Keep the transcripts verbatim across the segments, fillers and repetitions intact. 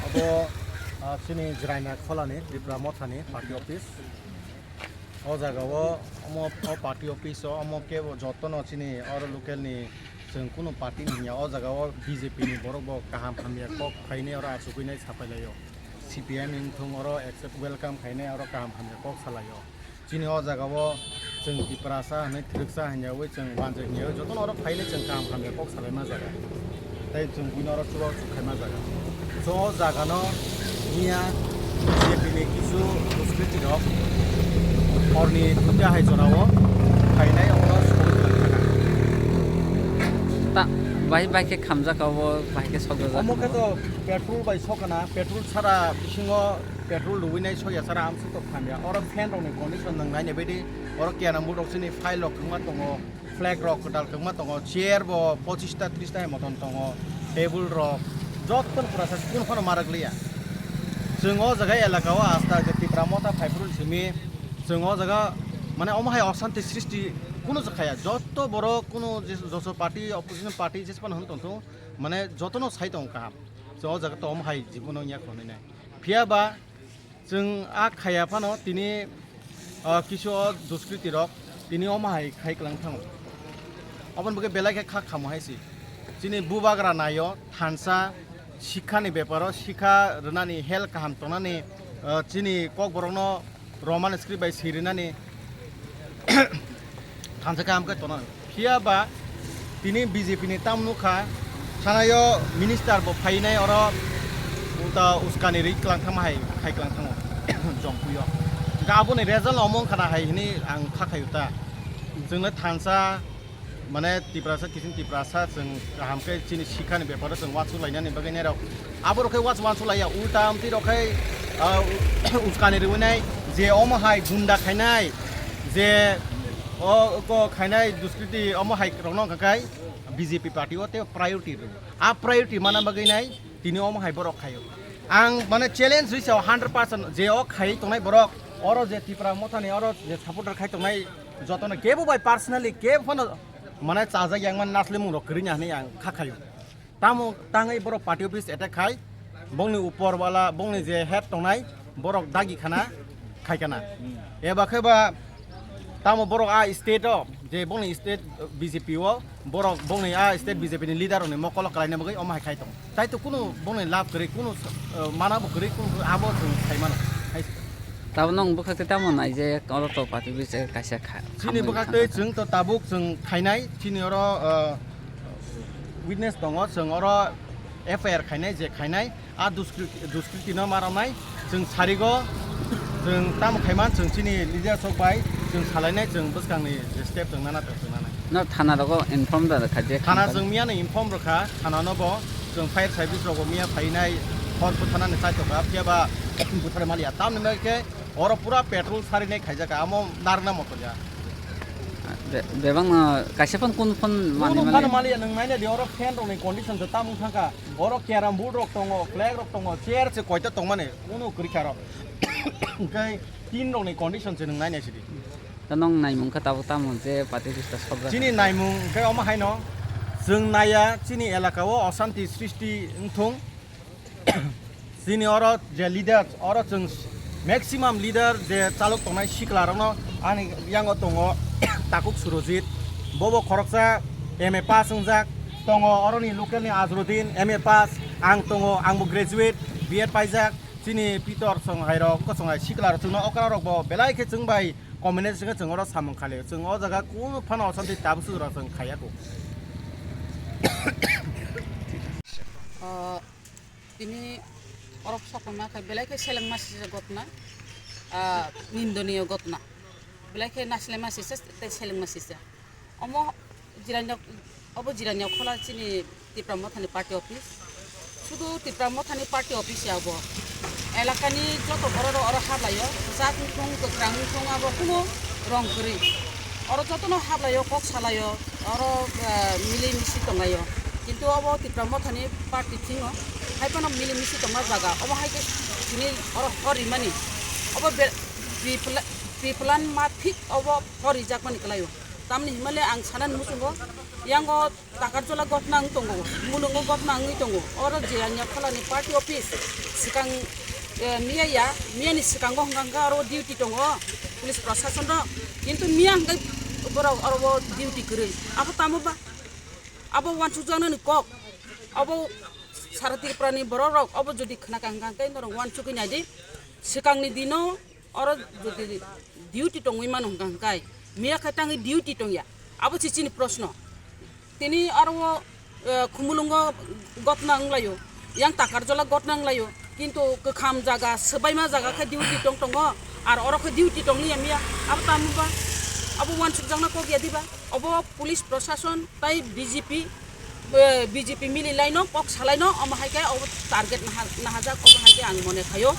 Abo, ah, chini Jraina Kholani Tipra Mothani party office. O jaga o omo, o party office o omo kebo jotono chini oro local ni chwng kunu party ni hinya. O jaga o B J P ni borok bo kaham hamya kok khainai oro achugwi nai sapai lai o. C P M wng thung oro accept welcome khainai oro kaham hamya kok salai o. Chini o jaga o chwng Tiprasa hinwi thwrwksa hinyawi chwng wanjak hinyawi jotono oro phainai chwng kaham hamya kok salaima jaga. Tei chwng buino oro chubachu khaima jaga. So o jagano miya B J P ni kisu duskriti rok horni duita hai jorao phainai oro sogwi twlang thangkha. Ta-, bai, bai khe khamjak abo, bai khe sokjak. Omo khe to petrol bai sokana, petrol sara bisingo petrol rwinai soya sara amsuk tok khamya. Oro fan rok ni condition nang nai ni bedi. Oro kena murok chini file rok kwbangma tongo, flag rok kwtal kwbangma tongo, chair bo pochista trista hai moton tongo, table rok joto pura sa kun phano marak liya. Chwng o jaga elaka o asta je Tipra Motha phaiphuru simi chwng o jaga mane omo hai osanti srishti kunu se khaya. Joto borok kunu je joso party, opposition party jesphano hwn tongthung mane jotono sai tongo kaham. Chwng o jaga to omo hai jibono wngya khonwi nai. Phiya ba chwng a khaya phano tini, ah, kisu o duskriti rok tini omo hai khai kwlang thango. Aboni bagwi belai khe kha khamo hai se. Chini bubagra naio thansa sikha ni beparo, sikha rwnani, health kaham tongnani, ah, chini kokborokno Roman script bai swi rwnani thansa kaham khe tongnani. Phiya ba tini B J P ni tam nukha, thanaio minister bo phainai oro uta uskani ri kwlang thangma hai khai kwlang thango Jompuio. Hwnkhe aboni result omo wngkha na hai hwnwi ang kha khaio ta. Chwngno thansa mane Tiprasa kisin Tiprasa chwng kaham khe chini sikhani beparo chwng uansuk lainani bagwi nairok. Aborok khe uansuk uansuk laiya, ulta amtwi rok khai, ah, uskani rwinai je omo hai gunda khainai, je o ko khainai duskriti omo hai rokno wngkha khai B J P party o tei priority rw. A priority mana bagwi nai tini omo hai borok khaio. Ang mane challenge risa hundred percent je o khai tongnai borok oro je Tipra Mothani oro je supporter khai tongnai jotono kebo bai personally kebo phano mane chajak yang man nasle mung rok kwrwini hinwi ang kha khaio. Tamo tangwi borok party office attack khai, bongni upor wala, bongni je head tongnai, borok dagi khana, khai kana. Eba khe ba, tamo borok a state o, je bongni state B J P o, borok bongni a state B J P ni leader rokni mokolo kwlaina bagwi omo hai khai tongo. Tai to kunu bongni lab kwrwi, kunu, eh, mana bo kwrwi, kunu abo chwng khai mano. Hai se. Tabo nwng bwkhak tei tamo nai je oro to party office kaisa kha-, chini khamwi bwkhak thangkha tei kha. Chwng to tabuk chwng khainai, chini oro, eh, witness tongo, chwng oro F I R khainai, je khainai, a duskriti, duskriti no ma romnai, chwng sarigo, chwng tamo khaiman, chwng chini leader sok bai, chwng salainai, chwng bwskangni je step chwng nana, chwng nanai. No thana rogo inform da kha je thana khamkha. Chwng miyano inform rwkha, thana no bo, chwng fire service rogo miya phainai, hor butharnani chaitokha, phiya ba buthar maliya, tamni bagwi khe oro pura patrol sarinai khaijak, amo narwkna motor ya. Be-, bebak no kaisa phone kun phone mani mani. Phano maliya, nwng naina di oro fan rokni condition se tamung thangkha. Oro carrom board rok tongo, flag rok tongo, chair se koita tongmani, uno kwrwi kha ro. Hwnkhe tin rokni condition se nwng naina sidi. Ta nwng naimung kha tabuk tamo je party office ta sobra. Chini naimung hwnkhe omo haino, chwng naiya chini elaka o osanti srishti wngthung. Chini oro je leader, oro chwng maximum leader je chalok tongnai sikla rokno ani yango tongo Takuk Surojit, bobo khoroksa M A pass wngjak tongo, oroni local ni Azrudin M A pass, ang tongo, angbo graduate B Ed paijak, chini Pitor song hai rok, wngkha song hai sikla rok chwngno okra rok bo belai khe chwng bai combination khe chwng oro samung khalio, chwng o jaga kunu phano osanti tabuk sujura chwng khaiya kho. Ah, Tini orok sokma khe belai khe selengma sijak ghotna, ah, nindoniyo ghotna. Belai khe nasilema sijak tei selengma sijak. Omo jiranya, obo jiranya khola chini Tipra Mothani party office. Sudu Tipra Mothani party office ya obo. Elakani joto borok rok oro hablaio, jak wngthung, kwkhrang wngthung, abo kunu rong kwrwi. Oro jotono hablaio, kok salaio, oro, ah, mili misi tonglaio. Kintu obo Tipra Mothani party thingo, hai phano mili misi tongma jaga. Obo hai khe tini oro hor rimani. Obo be-, pre-pla-, pre-plan ma thik obo hor rijakmani kwlaio. Tamni himale ang sanani muchungo, yango Takarjola gotna wng tongo, mulungo gotna wngwi tongo. Oro je ang yakholani party office swkang, eh, miya ya, miyani swkango hwnkha hwnkha oro duty tongo police prosason rok. Kintu miya hwnkhe borok oro o duty kwrwi. Abo tamo ba? Abo uansukjaknani kok. Abo sara Tripurani borok rok abo jodi khwnakha hwnkha hwnkhe norok uansukwi naidi. Swkangni dino oro jodi duty tongwi mano hwnkha hwnkhe, miya khe tangwi duty tongya? Abo se chini proshno. Tini aro o, eh, Khumulwngo gotna wnglaio, yang Takarjola gotna wnglaio, kintu kwkham jaga, swbaima jaga khe duty tong tongo, ar oro khe duty tongliya miya. Abo tamo ba? Abo uansukjakna kok ya diba? Obo police prosason tai B J P, eh, B J P mili laino, kok salaino, omo hai khe obo target naha-, nahajak, obo hai khe ang mone khaio,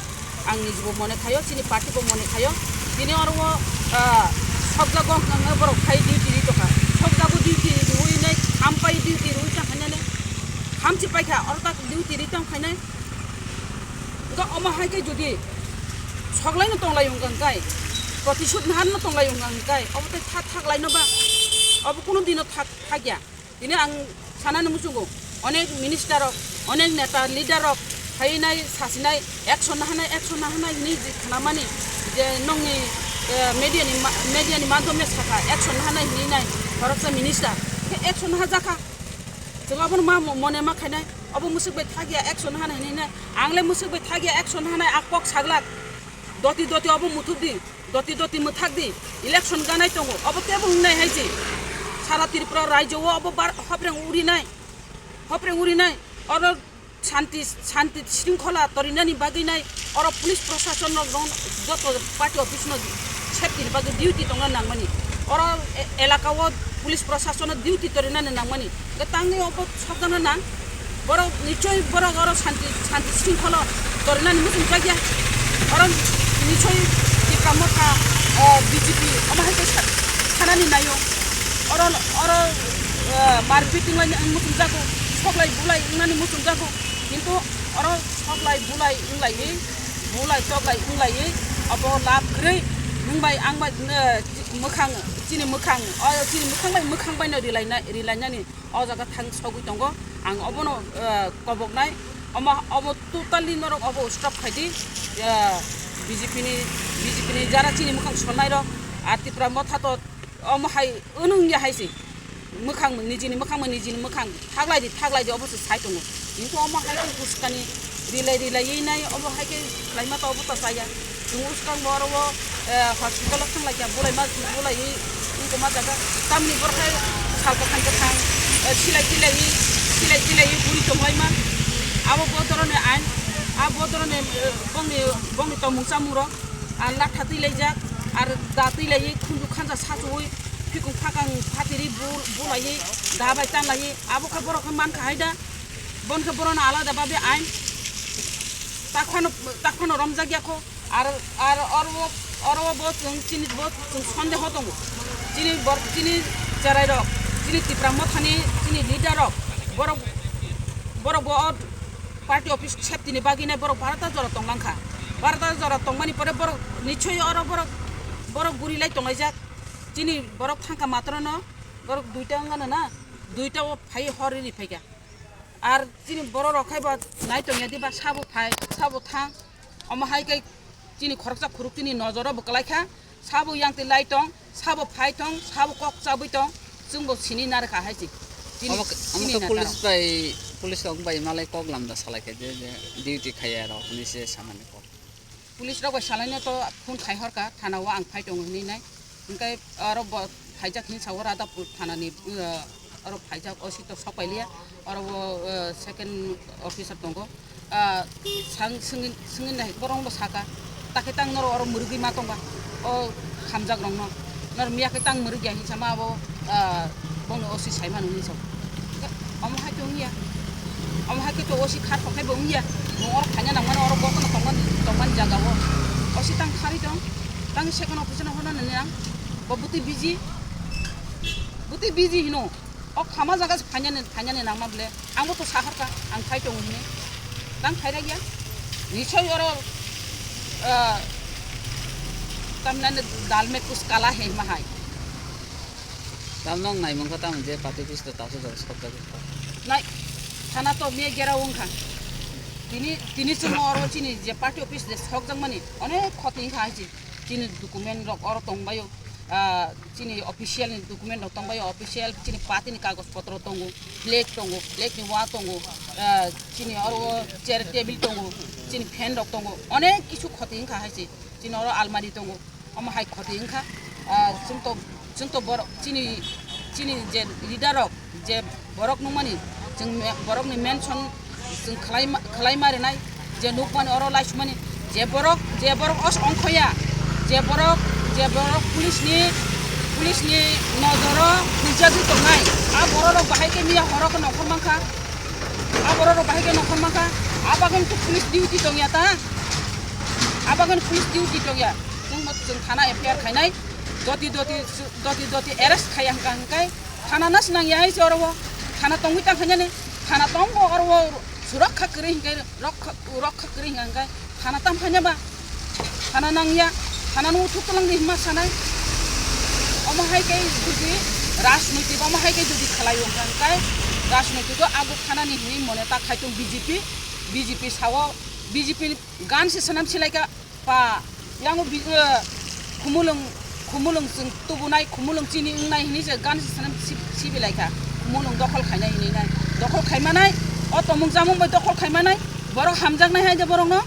ang nijibo mone khaio, chini party bo mone khaio. Tini oro o, ah, sokjago hwnkhai borok khai duty ri tongkha, sokjago duty riwi nai, khampai duty riwi tang khainani, khamchi paikha, oro tak duty ri tang khainai. Ga omo hai khe jodi soklaino tonglai wngkha hwnkhe, protisud naharno tonglai wngkha hwnkhe, obo tei tha-, thaklaino ba? Obo kunu dino thak-, thakya. Tini ang sanani muchungo, onek minister rok, onek neta leader rok phainai sasinai, action nahanai, action nahanai hinwi je khnamani, je nongni, eh, media ni ma-, media ni madhyome sakha, action nahanai hinwi nai khoroksa minister. Khe action nahajakha. Chwng abono ma mo-, mone ma khainai, obo mwswk bai thakya action nahanai hinwi nai. Ang le mwswk bai thakya action nahanai, a kok saglak. Doti doti obo muthubdi, doti doti mwthakdi, election ganai tongo, obo teibo wngnai hai se. Sara Tripura rajyo o obo bar-, hopreng urinai, hopreng urinai, oro shanti, shanti shringkhola torinani bagwi nai, oro police prosason rok dong, joto party office no safety ni bagwi duty tongna nangmani, oro e-, elaka o police prosason no duty torinani nangmani. Hwnkhe tangwi obo sokjakna nang. Borok nichoi borok oro shanti, shanti shringkholo torinani muchungjakya. Oro nichoi Tipra Motha, o, B J P omo hai khe sa-, sanani naio. Oro, oro, eh, marpit wnglaini muchungjago, soklai bulai wngnani muchungjago. Kintu oro soklai bulai wnglaiwi, bulai toklai wnglaiwi obo lab kwrwi nwng bai ang bai, eh, mwkhang, chini mwkhang, o chini mwkhang bai mwkhang baino rilaina-, rilainani. O jaga thang sogwi tongo, ang obono, eh, koboknai, omo, obo totally norok obo stop khaidi, eh, B J P ni, B J P ni jara chini mwkhang sonai rok, ar Tipra Motha to omo hai wnung ya hai se, mwkhang nijini mwkhang nijini mwkhang thaglai di, thaglai di, obo se sai tongo, kintu omo hai khe uskani. Rilai rilaiwi nai obo hai khe khlaima to obo to chaya. Chwng uskang bo oro o, eh, hospital o thang lai kha, bulai ma, bulaiwi wngkoma jaga. Tamni borok hai sal kwthang kwthang, eh, silai tilaiwi, silai tilaiwi buri tonglaima. Abo bodoroni ain, a bodoroni, eh, bongni, bongni tongmung chamung rok, ah, latha twi laijak, ar da twi laiwi khunju khanja sachuwi, phikung phakang phatiri bu-, bulaiwi, da bai tanlaiwi, abo khe borok khe mankha hai da. Bon khe borokno alada babe ain takhwano, takhwano romjak ya kho. Ar, ar oro, oro bo chwng chini bo chwng sondeho tongo. Chini bor, chini cherai rok, chini Tipra Mothani chini leader rok, borok, borok bo o party office safety ni bagwi nai borok barata jora tong langkha. Barata jora tongmani pore borok nichoi oro borok, borok guri lai tonglaijak. Chini borok thangkha matrono, borok duita wngano na, duita o phai hor ri phaikha. Ar chini borok rok khai bo nai tongya diba, sabo phai, sabo thang. Omo hai khe chini khoroksa khuruk chini nojoro bo kwlai kha. Sabo yang twi lai tong, sabo phai tong, sabo kok chabwi tong. Chwng bo sini narwkha hai se. Chini, omo khe, omo chini khe na police taro. Bai, police rok bai malai kok lamda salai khe je, je duty khaiya rok hinwi se samani kok. Police rok bai salaino to phone khai horkha, thana o ang phai tongo hinwi nai. Hwnkhe oro bo phaijak hinwi sa o Radhapur thanani, uh, oro phaijak, O C to sok pailiya, oro bo, uh, second officer tongo. Ah, sang swngwi, swngwi nai borok bo saka, takhe tang norok oro mwrwgwi ma tongba, o hamjak rokno, norok miya khe tang mwrwk ya hinwi sama abo, ah, bono O C sai mano hinwi sa. Omo hai khe wngya, omo hai khe to O C kha thok khe bo wngya, nwng oro phaina nangmani, oro bo kheno tongmani, tongmani jaga o O C tang kharwi tong, tang second officer no horna nini ang, bo bwtwi busy, bwtwi busy hino. O khama jaga se phainani, phainani nangma bole. Ang bo to saharkha, ang phai tongo hinwi. Tang phai rwgya. Nichoi oro, ah, tamnani dal mein kuch kala hai ma hai. Tamno wng naimung kha tamo je party office to taso jora sokjagwi kha. Nai, thana to miya gera wng kha. Tini, tini chwngno oro chini je party office je sokjakmani onek khoti wng kha hai se. Chini document rok oro tongbaio, ah, chini official ni document rok tongbaio, official chini party ni kagoj potro tongo, flag tongo, flag ni wa tongo, ah, chini oro chair table tongo, chini fan rok tongo, onek kisu khoti wng kha hai se. Chini oro almari tongo. Omo hai khoti wngkha, ah, chwng to, chwng to borok chini, chini je leader rok, je borok nukmani, chwng me-, borok ni mention chwng khlai ma, khlai ma rinai, je nukmani oro laisumani, je borok, je borok os ongkhoya, je borok, je borok police ni, police ni nojoro huijagwi tongnai, a borok rok bahai khe miya horo khe nongkhor mankha, a borok rok bahai khe nongkhor mankha, a bagwi to police duty tongya ta, a bagwi police duty tongya. Chwng, chwng thana F I R khainai, doti doti, doti doti arrest khaiya hwnkha hwnkhe thana na sinang ya hai se oro o. Thana tongwi tang khainani, thana tongo oro o, surakha kwrwi hwnkhe rokha, rokha kwrwi hwnkha hwnkhe thana tam khaina ba? Thana nang ya, thana no uthuk twlang di hwnma sanai. Omo hai khe jodi rajnoitik, omo hai khe jodi khlai wngkha hwnkhe rajnoitik o ago thana ni hinwi mone ta khai tong B J P, B J P sao, B J P ni gan se sanam silaika. Pa, yango bi-, eh, khumulwng, khumulwng chwng tubunai, khumulwng chini wngnai hinwi se gan se sanam si-, sibilai kha. Khumulwng dokhol khainai hinwi nai. Dokhol khaimanai, o tomung chamung bai dokhol khaimanai, borok hamjaknai hai de borokno,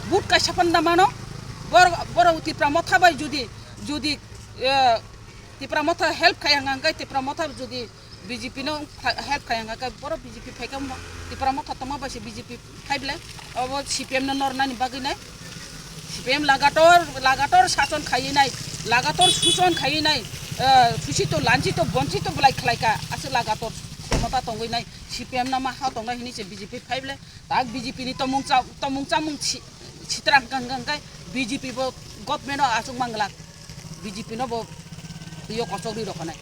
but kaisa panda mano, borok, borok Tipra Motha bai jodi, jodi, eh, Tipra Motha help khai hwnkha hwnkhe Tipra Motha jodi B J P no kha-, help khai hwnkha khe borok B J P phai khe mo-, Tipra Motha tongma bai se B J P phai belai. Obo C P M no nor nani bagwi nai. C P M lagator, lagator sason khaiwi nai, lagator suson khaiwi nai, eh, susi to lanchi to bonchi to belai khlai kha, aswk lagator khomota tongwi nai, C P M no ma ha tongnai hinwi se B J P phai belai. Tak B J P ni tomung cha-, tomung chamung si-, sitra hwnkha hwnkha hwnkhe B J P bo government o aswk manglak, B J P no bo twiyo kochok rwi rokhanai.